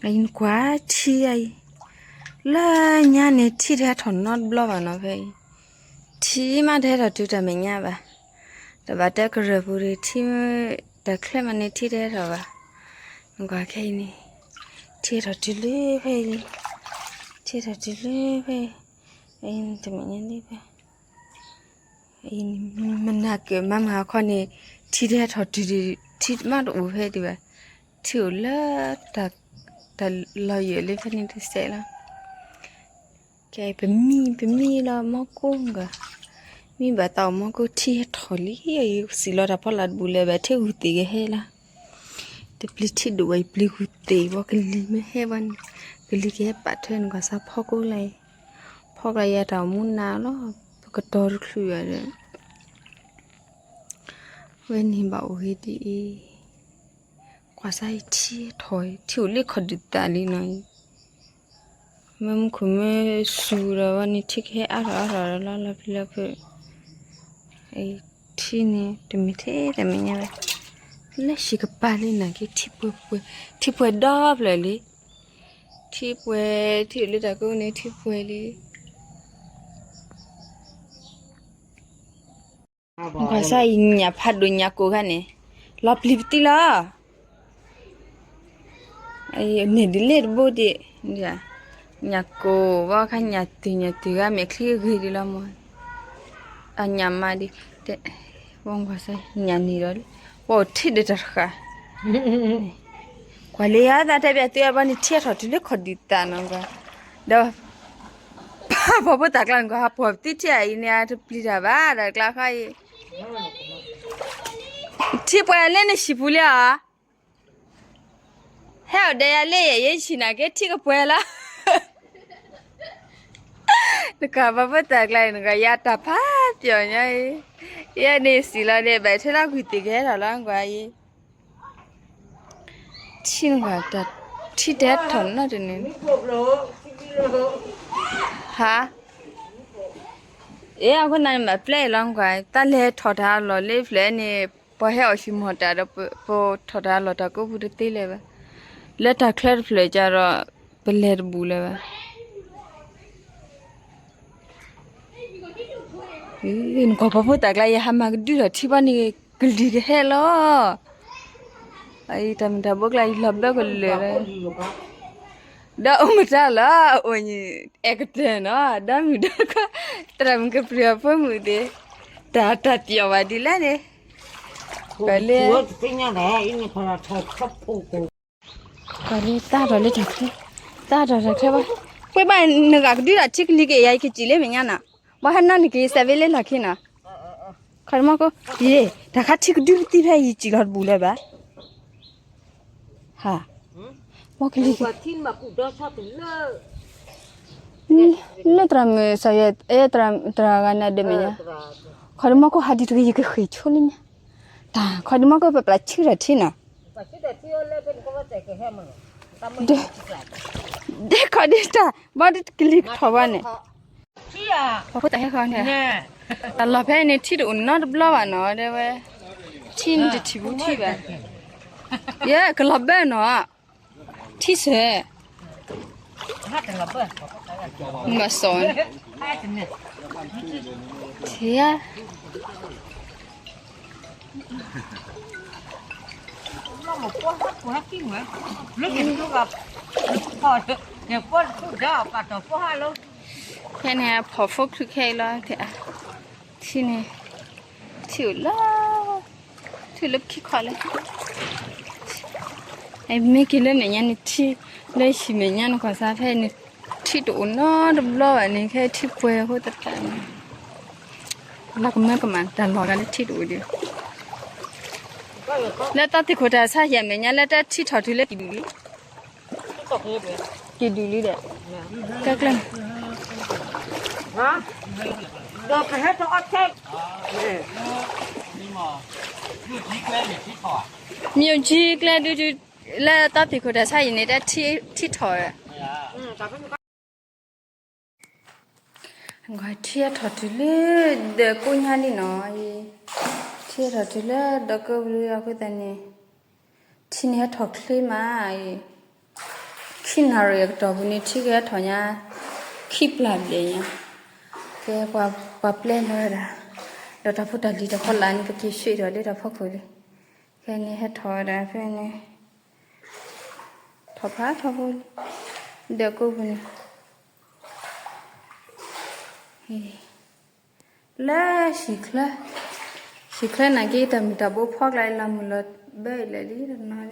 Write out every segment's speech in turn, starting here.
နကွၢ်ထံအံၤ, လၢညါန့ၣ် ထံတဟဲထီၣ်နီတဘျီဘၣ်နီၤဖဲအံၤ, ထံမးတဟဲထီၣ်တုၤတၢ်မဲာ်ညါဘၣ်, တဘၣ်တဲကရၢၢ်ပူၤဒီး ထံ, တၢ်ချၢမးန့ၣ် ထံတဟဲထီၣ်ဘၣ်, နကွၢ်ခဲအံၤန့ၣ်, ထံဟဲထီၣ်တုၤလၢဖဲအံၤ, ထံဟဲထီၣ်တုၤလၢဖဲအံၤ, တမဲာ်ညါဒ်ဖဲ မနၤက့ၤမၤမၤအခီန့ၣ်, ထံတဟဲထီၣ်တုၤ, ထံမးတအိၣ်ဖဲဒံးဘၣ်, ထံအိၣ်လၢ တၢ်လီၤယိာ်လၢဖဲန့ၣ်တစဲးလီၤ. ကဲ ပမံ, ပမံလီၤမီၢ်ကိၢ်ဂၤ, မံဘၣ်သးအိၣ်မီၢ်ကိၢ် ထံဟဲထီၣ်လံ, စံးလီၤတၢ်ဖီလာ်တဘူၣ်လၢၤဘၣ် ထံဂုာ်သ့ၣ်ကဟဲလီၤ. တပျံၤထံဒိၣ်ဝဲအံၤ ပျံၤဂုာ်သ့ၣ်ဘီကလံၤမ့ၢ်ဟဲဘၣ်န့ၣ်, ကလံၤကဟဲပာ်ထွဲနကွၢ်စၢ်ဖီကိၢ်လၢအံၤ, ဖီကလၢ်ယၤတၢ်အိၣ်မူနၤလီၤ, ပကတီၤတချုးဘၣ်ဒီး ဝဲန့ၣ်ဘၣ်အိၣ်ဂ့ၤဒ်အံၤ, ကွၢ်စၢ်အံၤထံထီၣ်, ထံအိၣ်လၢခီၣ်ဒုးသးလံနီၤအံၤ, မ့ၢ်မူခိၣ်မ့ၢ်စူၤဒီးဝဲန့ၣ် ထံကဟဲအါထီၣ်အါထီၣ်လီၤလီၤဖျၢၣ်ဖျၢၣ်, အံၤထံန့ၣ် တမ့ၢ်ထဲတၢ်မဲာ်ညါဘၣ်, လၢဟံၣ်ကပၤလံနာ်က့ ထံပှဲၤပှဲၤ, ထံပှဲၤဒီဖျၢၣ်လံ, ထံပှဲၤ, ထံအိၣ်လၢတၢ်ကိးန့ၣ် ထံပှဲၤလံ. ကွၢ်စၢ်အံၤညၣ်ဖးဒိၣ်ညၣ်ကိၢ်ခါန့ၣ်, လီၤပျံၤပသံလီၤ. န့ၢ်ဒ်လဲၣ်တဘိဒံး, ညၣ်ကိၢ်ဝဲခါ ညၣ်တုၤညၣ်တုၤဂၤ မဲာ်ချံဂ့ၤဒံးလီၤမး, အညၣ်မးဒံး, ဝဲကွၢ်စၢ်ညၣ်န့ၣ်ဒီး, ပှၤအိၣ်ထံဒၣ်တၢ်တဃာ် ကွၢ်လံယသးတဲဘၣ်သုအဘီန့ၣ် ထံထီၣ်တုၤလၢခီၣ်ဒုးသးနီၤကွၢ်, ဒီး ပှၤဖိသၣ်ကျါန့ၣ်ကွၢ် ဟးပှီၢ်ပသံထံအံၤန့ၣ် တပျံၤတၢ်ဘၣ် ဒီးကျါခါအံၤ, ထံပှဲၤလၢနဟံၣ်ပူၤလံဧါ, ဟဲအိၣ်ဒီးယၤလၢယဲ ယဲယဆံၣ်နာ်က့ ထံကပှဲၤလီၤ. နကွၢ်ပှၤဖိသၣ်ကျါအံၤ နကွၢ်ယၤတၢ်ဖးပျီၣ်ညါအံၤ, ယဲန့ၣ်စံးလီၤန့ၣ် ဘၣ်ထွဲလၢဂုၢ်သ့ၣ်ကဟဲထီၣ်လီၤကွၢ်အံၤ, ထံနကွၢ်, ထံတဟဲထီၣ်နီတန့ၣ်, ဟါ, အ့ အဃိန့ၣ်မၤပျဲလီၤကွၢ်, တၢ်လဲၤထီၣ်တၢ်လီၢ်လၢဖျၢၣ်န့ၣ် ပှၤဟဲအီၣ်ဟံၣ်မီၢ်တၢ်ဒီး ပထီၣ်တၢ်လီၢ်တၢ်ကိးပူၤတသ့လၢၤဘၣ်, လၢတၢ်ချၢတဖျၢၣ်ကဒီး ပလဲၤတဘူၣ်လၢၤဘၣ်. နကွၢ်ပှၤဖိသၣ်ကျါ ယဟးမၤကဒုထီၣ်ထံဘီန့ၣ် ကလံၤကဟဲလီၤ. တၢ်မုၢ်တၢ်ဘိကျါ ယလီၤဘၢကလၢာ်လၢ, ဒီးအိၣ်မတၤလီၤ အိၣ်န့ၣ် အဲၣ်ကတၢၢ်နီၤ ဒီမုၢ်ဒီခွါ သရၣ်မုၣ်ကပျံၤအဖိမုၣ်သ့ၣ်, တၢ်တၢ်ပျီၣ်ဘၣ်ဒ်လဲၣ်န့ၣ်, ပှၤလၢ ပှၤလၢတၢ်ထီၣ်လၢတၢ်ချၢ, တၢ်ထီၣ်တၢ်ချၢဘၣ်, ပှဲၤဘၣ်နဂၤကဒုဒီးထံကလံၤက့ၤယၤ ယကစံၣ်လၢမဲာ်ညါနီၤ, ဘၣ်ဟဲနီၤနက့ၤစဲးဝဲလၢလီၢ်ခံနီၤ, ခီဒမီၢ်ကိၢ်, ယဲ, တၢ်ခါထံကဒုပသံဖဲယစံၣ်လီၤတဘူၣ်လၢၤဘၣ်, ဟါ, မီၢ်ကလံၤ လၢသရၣ်မုၣ်စီၤယဲ, သရၣ်ဂၤန့ၣ်ဒၢးမဲာ်ညါ, ခီဒမီၢ်ကိၢ်ဟးဒံးတဂ့ၤ ယကဃ့ၢ်ဆိလၢညါ, တၢ်ခီဒမီၢ်ကိၢ် ပပျၢ်ဆံးတၢ်ထံနီၤ, ဒဲခီဒံးတၢ် ဘၣ်ဒ်ကလံၤကထီၣ်ဘၣ်န့ၣ်, ပှၤဖိသၣ်ဟဲဃီန့ၣ်, တၢ်လီၢ်ဖဲန့ၣ် ထံတအိၣ်နီတဘျီဘၣ်နီၤ တဲဝဲ, ထံန့ၣ်တထံၣ်ဘူးထံဘၣ်, ယဲကလီၤဘၢနီၤ, ထံစဲး, ဘၣ်စီၤ, ထံဧါ ဖဲန့ၣ် ဖီၣ်ဖိချုးခဲအံၤလီၤ, ထံန့ၣ် ထံအိၣ်လၢ, ထံလၢခံခီလၢ, မ့ၢ်က့ၤလၢမဲာ်ညါန့ၣ် ထံ, လၢဟံၣ်မဲာ်ညါန့ၣ် ကွၢ်စၢ်ဖဲန့ၣ် ထံတအိၣ်နီတဘျီဘၣ်န့ၣ် ခဲထံပှဲၤအဃိသတးန့ၣ် လီၤကမၢကမၣ်တၢ်လီၢ်ဂၤလၢထံတအိၣ်ဒံး, လၢတၢ်သ့ၣ်ခိၣ်တၢ်ဆါယဲၢ်မဲာ်ညါ လၢတၢ်ထံထီၣ်တုၤလၢကံၣ်ဒုၣ်လံ, ကံၣ်ဒုၣ်လံဒီး, ကဲကျဲ, ဒီးပဟဲထီၣ်အီၣ်ထဲ, မ့ၢ်ကံၣ်ကျဲဒုးဒုး, လၢတၢ်သ့ၣ်ခိၣ်တၢ်ဆါယဲၢ်န့ၣ် တၢ်ထံထီၣ် ထံဟဲထီၣ်တုၤလၢဒီးကိးညါလံနီၤ, ထံဟဲထီၣ်တုၤလၢဒီးကိးပူၤလံအဃိသတးန့ၣ်, ထံန့ၣ်ဟဲထီၣ်ချ့မးအံၤ, ခံနၣ်ရံၣ်အကတီၢ်ပူၤန့ၣ် ထံကဟဲထီၣ်ညါ ခံပျၢ်ဘျဲၣ်ညါ, ကဲ ပှၤပျဲလီၤဝဲဒၣ်, ဒီးတၢ်ဖိတၢ်လံၤတၢ်ဖီလာ်န့ၣ် ပက့ၤဆှ့ၣ်ထီၣ်လၢတၢ်ဖီခိၣ်လံ, ခဲန့ၣ်ဟဲထီၣ်ဝဲဒၣ်ဖဲန့ၣ်, ထီၣ်ဖးထီဖိလံ, ဒီးကိးပူၤန့ၣ် လၢဟံၣ်ချၢ, ဟံၣ်ချၢနာ်က့ တၢ်မုၢ်တၢ်ဘိဖီကျါအံၤ လီၤမုၢ်လီၤဘၢအံၤလဲၣ်လံတနီၤလံ,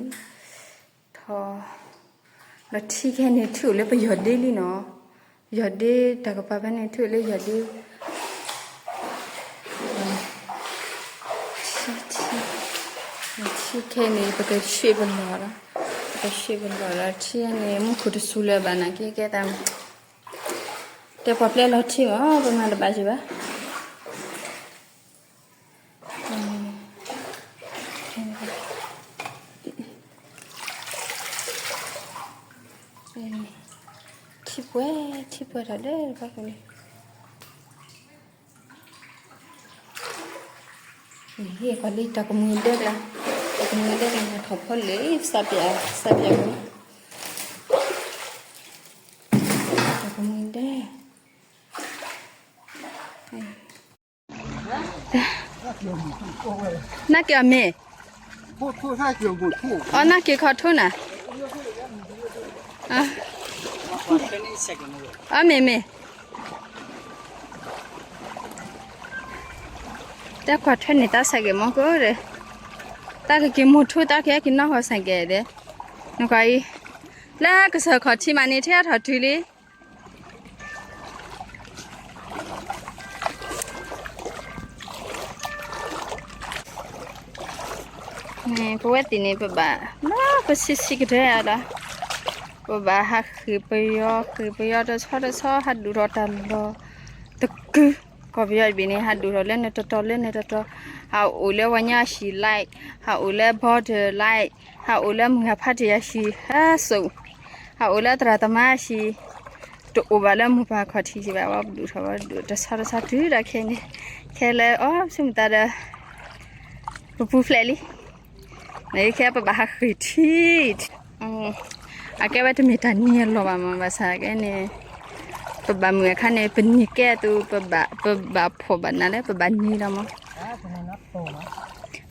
ထီၣ်, ဒီးထံခဲန့ၣ် ထံအိၣ်လၢပယီၢ်ဒ့လံနီၤ, ယီၢ်ဒ့တၢ်ကပၤဖဲန့ၣ် ထံအိၣ်လၢယီၢ်ဒ့ ထံ, ထံ, ထံခဲန့ၣ် ပကဆှ့ပလီၢ်လီၤ, ပကဆှ့ပလီၢ်လီၤ ထံန့ၣ် မူခိၣ်တစူၤလၢၤဘၣ်နာ်က့ ကဲသး တဲပှၤပျဲလီၤထံမး ပမၤတဘၣ်ယံၤဘၣ်. ထံပှဲၤ ထံပှဲၤတၢ်လၢတၢ်ပူၤန့ၣ်, ကွၢ်လံတၢ်ကမှံၤဒဲကျါ, တၢ်ကမှံၤဒဲကျါ ထီၣ်ဖီလံ စးပၠး စးပၠးမး, တၢ်ကမှံၤဒဲ နၢ်က့ၤအီၤမ့ၢ်, အီ နၢ်က့ၤခီထူနၤ, အီ မ့ၢ်မ့ၢ်, တၢ်ကွၢ်ထွဲန့ၣ်တၢ်ဆဲးက့ၤမီၤကိးဒီး, တၢ်ကက့ၤမိၢ်ထူ တၢ်ကဟဲက့ၤနီၢ်ဃီဆဲးက့ၤဒီး, နကွၢ်အံၤ, လၢကစၢၢ်ခီၣ်ထံးမးန့ၣ် ထဲအထီၣ်တုၤလံ န့ၣ် ပဝဲသ့ၣ်န့ၣ် ပဘၣ် လၢပဆံးဆံးကတၢၢ်ဒီး, ပဘၣ်ဟးဃ့ၢ်ပယီၤ ဃ့ၢ်ပယီၤတဆီတဆီ ဟးဒိၣ်ထီၣ်တၢ်လီၢ်တကုာ်, ကီၢ်ပယီၤတဘ့ၣ်န့ၣ် ဟးဒိၣ်ထီၣ်လၢန့ၣ်တတီၤလၢန့ၣ်တတီၤ, ဟးအိၣ်လၢပှၤညီအဟံၣ် like, ဟးအိၣ်လၢ border like, ဟးအိၣ်လၢမုၢ်ဂၤဖးတ့ၢ်အဟံၣ် ဟးစိာ် ဟးအိၣ်လၢသရၣ်သမါအဟံၣ်, တအိၣ်ဘၣ်လၢမိၢ်ပၢ်ခီၣ်ထံးက့ၤဘၣ်, ပဒိၣ်ထီၣ်ဝဲဒိၣ်တဆီတဆီတုၤဒီးခဲအံၤန့ၣ်, ခဲလၢာ်အီၤ ဆိကမိၣ်သးဒီး ပပူၤဖျဲးလံ, နခဲပဘၣ်ဟးဃ့ၢ်ထံ, အကဲဝဲတမ့ၢ်တၢ်နံၤအလီၢ်ဘၣ်မး ဘၣ်ဆၣ်ကဲန့ၣ်, ပဘၣ်မုာ်အခါန့ၣ် ပနံၤကဲအသိး ပဘၣ်ဖှီၣ်ဘၣ်နၤလၢပဘၣ်နံၤလီၤမး,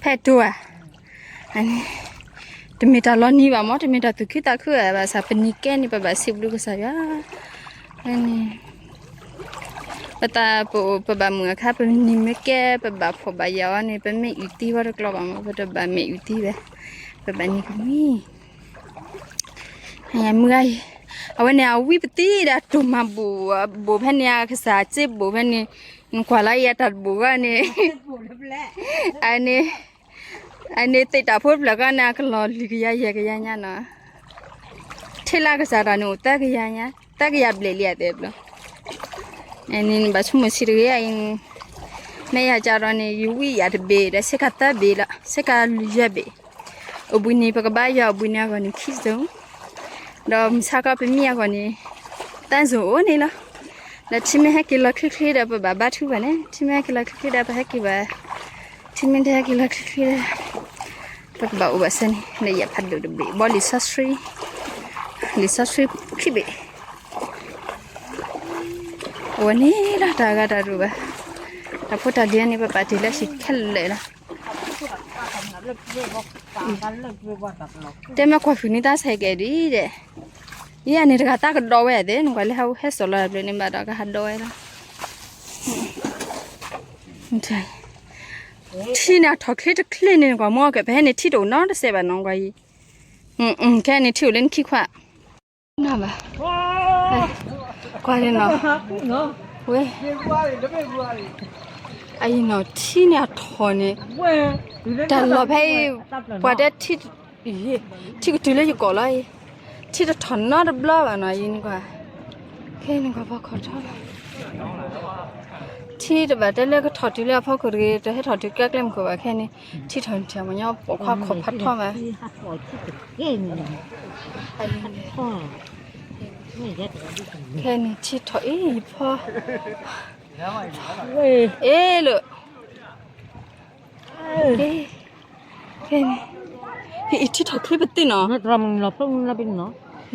ဖဲတိၤဧါ တမ့ၢ်တၢ်လီၤနံၤဘၣ်မး တမ့ၢ်တၢ်သူၣ်ခုသးခုဘၣ်ဆၣ် ပနံၤကဲန့ၣ် ပဘၣ်စံးဘျုးကစၢ်ယွၤ, န့ၣ်, ပသးပအိၣ်ပဘၣ်မုာ်အခါ ပနံၤမ့ၢ်ကဲ ပဘၣ်ဖှီၣ်ဘၣ်ယာ်အီၤန့ၣ် ပမ့ၢ်အုၣ်သံဝဲတကျီဘၣ်မး ပတဘၣ်မ့ၢ်အုၣ်သံဝဲ, ပဘၣ်နံၤကမှံ မုၢ်ဂၤအံၤ, အဝဲန့ၣ် အဝံပသံဒီးတိၢ်မၤဘူၣ်, ဘူၣ်ဖဲန့ၣ် အကစၢ်စ့ဘူၣ်ဖဲန့ၣ်, နကွၢ်လီၤအံၤအတၢ်တဘူၣ်ဂီၢ်န့ၣ်, အန့ၣ်, အန့ၣ်သ့ၣ်တၢ်ဖိတဖျၢၣ်ဂီၢ်န့ၣ် အကလီၤလွံၢ်ကယၤယဲၢ်ကယၤညါနီၤ, ထဲလၢအကစၢ်တၢ်န့ၣ်အိၣ်သၢကယၤညါ, သၢကယၤဘျဲၣ်လံအသဲဘျီ, အန့ၣ်နဘၣ်ဆိကမိၣ်ဆံးတဂ့ၤအံၤ, မ့ၢ်ယၤကဒီးန့ၣ် ယဝံယၤတဘ့ၣ်ဒီး ဆ့ကၤသၢဘ့ၣ်လီၤ, ဆ့ကၤလွံၢ်ယဲၢ်ဘ့ၣ် အဘှံးနံၤ ပကဘါယွၤအဘှံးနံၤအဂီၢ်န့ၣ် ခံစုံ, ဒီးမုၢ်ဆါခီပမံအဂီၢ်န့ၣ် သၢစုံအိၣ်န့ၣ်လီၤ. ဒီးထံမ့ၢ်ဟဲက့ၤလီၤချ့ချ့ဒီး ပဘၣ်ဘါထုကဖၣ်န့ၣ်, ထံမ့ၢ်ဟဲက့ၤလီၤချ့ချ့ဒီး ပဟဲက့ၤဘၣ်, ထံမ့ၢ်တဟဲက့ၤလီၤချ့ချ့ဒီး ပကဘၣ်အိၣ်ဘၣ်ဆၢန့ၣ် လၢယဖးဒိၣ်တဘ့ၣ် ဘီလံာ်စီဆှံ, လံာ်စီဆှံခံဘ့ၣ် အဝဲန့ၣ်လီၤ တၢ်ဂၤတၢ်ရူၢ်ဘၣ်, တၢ်ဖိတၢ်လံၤန့ၣ် ပပာ်တ့ၢ်လၢဟံၣ်ခဲလၢာ်လီၤ. တဲမ့ၢ်ကွၢ်ဃုာ်န့ၢ်တၢ်ဆဲးကဲဒ်ဒီး, ယဲန့ၣ်တဂၤတၢ်ကဒီးဝဲသ့ၣ် နကွၢ်လၢဟဲဟဲစိာ်လီၤတဘျီန့ၣ်ဘၣ်ဒီးကဟးဒီးဝဲလီၤ. ထံန့ၣ်အထီၣ်ချ့တချ့န့ၣ် နကွၢ်မ့ၢ်ကဲ ပဟဲန့ၣ်ထံတအိၣ်နီတစဲးဘၣ်နီၤ ကွၢ်အံၤ, ခဲန့ၣ်ထံအိၣ်လၢနခံခွါ နဘၣ်, ကွၢ်န့ၣ်နီၤ, ဝဲ, အအံၤနီၤ ထံန့ၣ်အထီၣ်န့ၣ်, တၢ်လီၢ်ဖဲအံၤ, ပှၤတဲထံ, ထံကတုၤလၢယကိာ်လီၤအံၤ, ထံတထီၣ်နီတဘျီဘၣ်နီၤ ယံၤနကွၢ်, ခဲန့ၣ်ကွၢ်ဖီခိၣ်ထီၣ်လီၤ. ထံတဘၣ်တဲလၢကထီၣ်တုၤလၢအဖီခိၣ်တဂ့ၤ တဟဲထီၣ်တုၤကျဲကျဲမုၢ်ခိၣ်ဘၣ်ခဲန့ၣ်, ထံထီၣ်န့ၣ်ထံၣ်မညီပိာ်ခွါခိၣ်ဖးထီၣ်မး, ခဲန့ၣ်ထံထီၣ်အံၤယဖီ, အ့လၢ, ခဲန့ၣ်, အံၤထံထီၣ်ချ့ပသ့ၣ်နီၤ, လီၤဖျိလီၤပနီၤ,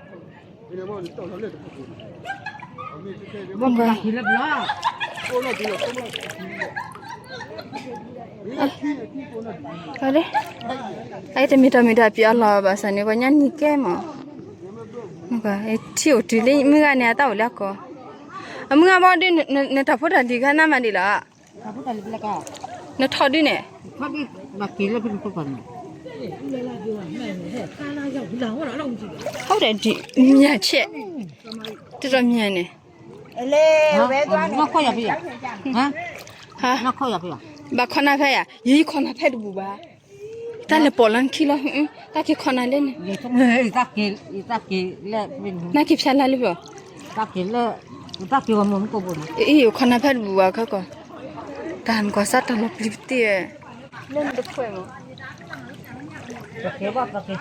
အတမ့ၢ်တၢ်မ့ၢ်တၢ်ပျီအလီၢ်ဘၣ်ဆၣ်န့ၣ် ပှၤညါနံၤကဲမး, ထံၣ်အိၣ်တုၤလံ မုၢ်ဂၤန့ၣ် အတၢ်အိၣ်လၢအကီၢ်, အမုၢ်ဂၤဘီဒုး နတၢ်ဖိတၢ်လံၤခါနၤမၤဒ်လီၤ, နထီၣ်ဒုးန့ၣ် ဟုတ်တယ် ဒီ မြတ်ချက် တော်တော် မြတ် န့ၣ် ဘၣ်ခီနၤဖဲယၤ ယံၤခီနၤဖဲဒၣ်ပူၤဘၣ်, တၢ်လဲၤပိာ်လီၤနခံလီၤ, တၢ်က့ၤခီနၤလဲၣ်န့ၣ်, နက့ၤဖျါလၢ်လၢပျီ, အံၤခီနၤဖဲဒၣ်ပူၤဘၣ်ခဲကီၢ်, တၢ်နကွၢ်စၢ်တၢ်လီၤပျံၤပသ့ၣ်, လၢန့ၣ်တဖှဲးမး,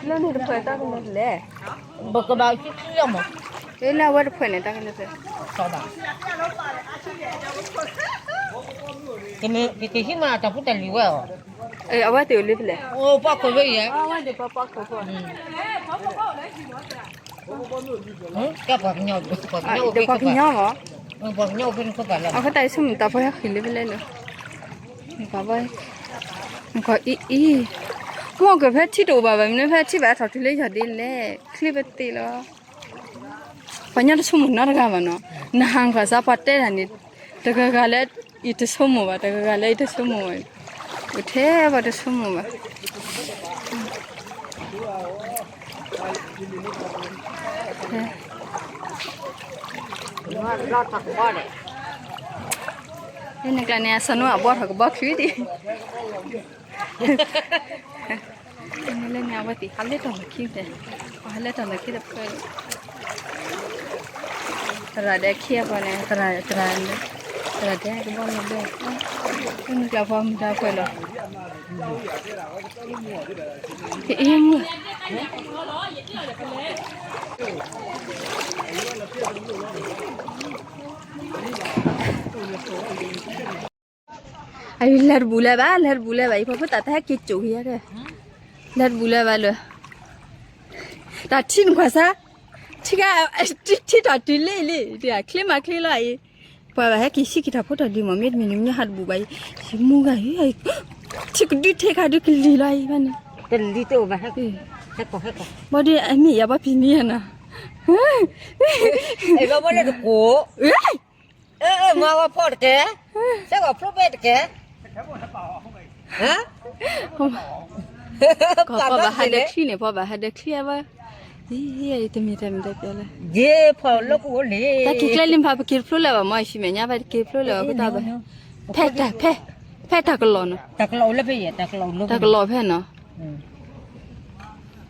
လၢန့ၣ်တဖှဲးတၢ်ကလဲၤလဲၣ် ပကဘၣ်ကံထံလီၤမး, လၢအဝဲတဖှဲးန့ၣ် တၢ်ကလဲၤဖဲ, ကကဟံးမးတၢ်ဖိတၢ်လံၤဝဲအီၤ, အဝဲသ့ၣ်အိၣ်လၢဖဲလဲၣ်, ပှၤခိၣ်ဝဲယဲ, ပှၤကညီ, ပှၤကညီမး, အဃိတၢ်အံၤဆိကမိၣ်တၢ်ပှၤဟဲဃ့ၢ်လၢဖဲလဲၣ်လၢ နကွၢ်အံၤအံၤ, မ့ၢ်ကဖဲထံတအိၣ်ဘၣ်ဘၣ် မ့ၢ်ဖဲထံဘၣ်ထီၣ်တုၤလၢယီၢ်ဒ်လဲၣ် ချ့ပသ့ၣ်လီၤ, ပှၤညီတဆိကမိၣ်နီတဂၤဘၣ်နီၤ, နဟးကွၢ်စၢ်ပှၤတဲတၢ်န့ၣ်, တဂၤဂၤလၢယတဆိကမိၣ်ဘၣ် တဂၤဂၤလၢယတဆိကမိၣ်ဘၣ်, ထဲပှၤတဆိကမိၣ်ဘၣ် လၢန့ၣ်ကျါန့ၣ် အစီၤနိအဘီထီၣ်ကဘီချုးဒံး, လၢန့ၣ်အဝဲသ့ၣ်ဟးလၢတၢ်လီၢ်ခံန့ၣ်, ပှၤဟးလၢတၢ်လီၢ်ခံတဖၣ်, သရၣ်ဒဲးခံအပှၤန့ၣ် သရၣ်, သရၣ်ဒဲးကဘီလီၤဘဲ, လၢန့ၣ်ကျါပှၤမုၢ်တၢ်ဖှဲးလီၤ အ့မုၢ်, အလဲၤတဘူးလၢၤဘၣ် လဲၤတဘူးလၢၤဘၣ် ယဖိဖိသၣ်တဟဲက့ၤကၠိၣ်က့ၤယၤ, လဲၤတဘူးလၢၤဘၣ်လၢ, တၢ်ထံနကွၢ်စၢ်, ထံက, ထံထီၣ်တုၤလံလံ, ချ့မးချ့လီၤအံၤ, ပှၤဘၣ်ဟဲက့ၤဟံးက့ၤတၢ်ဖိတၢ်လံၤမး မ့တမ့ၢ်န့ၣ်မ့ၢ်ဟးတဘူးဘၣ်အံၤ, ယမူဂၤအံၤ, ထံကဒုထဲခါဒုကလံၤလီၤအံၤဘၣ်န့ၣ်, ဘီဒုးအမ့ၢ်ယၤဘီပံၤနံၤယၤနီၤ, ဘီလၢတကိး, မၤဝဲဖီတကဲ, စဲကီးဖျိပဲတကဲ, ပှၤဘၣ်ဟးဒၢချံန့ၣ် ပှၤဘၣ်ဟးဒၢချံအဘၣ်, ယတမ့ၢ်တၢ်မ့ၢ်တၢ်ပျီလၢ, ယဖီၣ်လၢကအိၣ်လံ, တၢ်က့ၤကျဲလံဖးပက့ၤတဖျိလၢၤဘၣ် မ့ၢ်ယဆံမဲာ်ညါဖဲတက့ၤတဖျိလၢၤဘၣ် ကတၢ်ဘၣ်, ဖဲတၢ်, ဖဲ, ဖဲတၢ်ကလီၢ်နီၤ, တၢ်ကလီၢ်ဖဲနီၤ,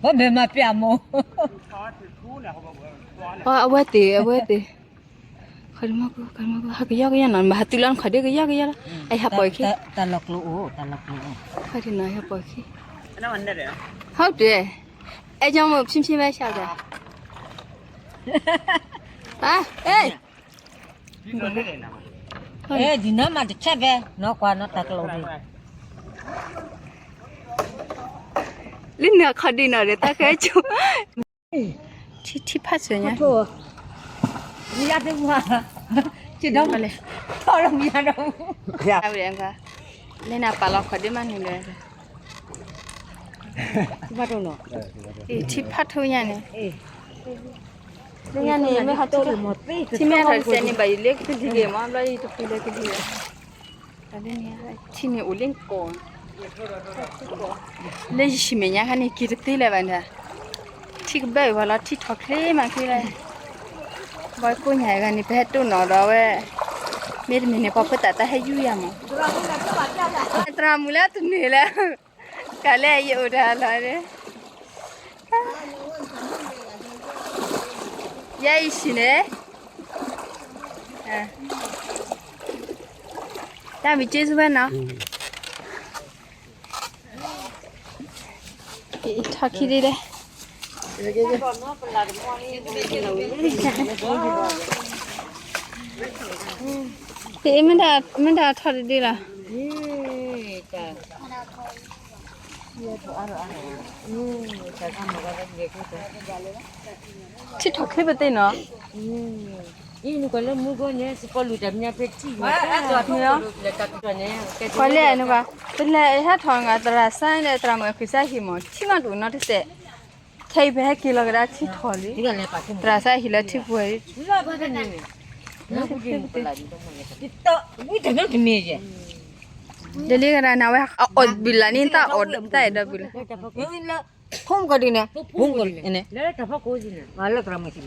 ဘၣ်မ့ၢ်မၤပျၢ်မး, အဝဲသ့ၣ် အဝဲသ့ၣ် ခီဒမီၢ်ကူ ခီဒမီၢ်ကူ ဟးကယီကယီနီၤ ဘၣ်ဟးတုၤလီၤနခီၣ်ဒ့ကယီကယီလီၤ အဟးပိာ်ခံ, တၢ်လီၤကျိအိၣ် တၢ်လီၤကျိအိၣ်, ခီဒံနီၤ ဟးပိာ်ခံ, ဟုတ်တယ်, အဲကြောင့်မို့ ဖြည်းဖြည်းပဲလျှောက်တာ, ဟါ, ဟေး, ဟေး, ဒ်နီၤမးတဆဲးဖဲ, နီၢ်ကွၢ်နီၤတၢ်ကျိဒံး, လၢနခီၣ်ဒံနီၤဒီး တၢ်ကဲကၠိ ထံထံဖးစၢၤညါ, ယၤတမၤ, ထီၣ်လီၤမံၤဒီး လဲၤနၤပာ်လီၤခီၣ်ဒ့မးနုၤလဲၣ်, ထံဖးထူညါန့ၣ်, လၢညါန့ၣ် မ့ၢ်ဟးထံ, ထံမ့ၢ်ဟးထီၣ်တစဲးန့ၣ် ဘၣ်ယိၤလၢကလံၤဂ့ၤမး ဘျီယတပူၤလၢကလံၤဂ့ၤ, ထံန့ၣ်အိၣ်လၢကိး လၢယဟံၣ်မဲာ်ညါခါန့ၣ် က့ၤတသ့လၢၤဘၣ်န့ၣ်, ထံကဘၢအံၤဝဲလီၤ ထံထီၣ်ချ့မးချ့လၢ, ဘီကိးညါအဂၤန့ၣ် ပဟဲတိၢ်နီၣ်ဒီးဝဲ, မ့တမ့ၢ်န့ၣ် ပှၤဖိသၣ်တၢ်ဟဲယူယၤမး, သရၣ်မုၣ်လၢတနုာ်လၢ, ကးလဲၣ်ယအိၣ်တၢ်လီၤ, ယဲအံၤဆံးန့ၣ်, တၢ်မံၤက့စဝဲနီၤ ထီၣ်ခံဒ်လဲၣ်, မ့ၢ်တၢ်ထီၣ်တဒ်လီၤ, ထံထီၣ်ချ့ပသ့ၣ်နီၤ, အံၤနကွၢ်လၢမူဂီၢ်န့ၣ် စပီလူၤတၢ်မညါဖဲထံၣ်, ကွၢ်လဲၣ်နကွၢ်, ပလဲၤဟဲထီၣ်နကွၢ် သရၣ်စါန့ၣ် သရၣ်မုၣ်အဖုစါဟံၣ်မး ထံမးတအိၣ်နီတစဲး, ခဲအံၤပဟဲက့ၤလီၤကဒါထံထီၣ်လံ, သရၣ်စါဟံၣ်လၢထံပှဲၤ, ဒ်လံကဒါနၤဝဲ အီၣ်ဘုလၢ်န့ၣ် တၢ်အီၣ်တၢ်အဲၣ်ဒီးဘုလၢ် ဖုံကီၤဒုန့ၣ်, လၢတၢ်ဖီခိၣ်န့ၣ်, လၢတၢ်ဖီခိၣ်န့ၣ်,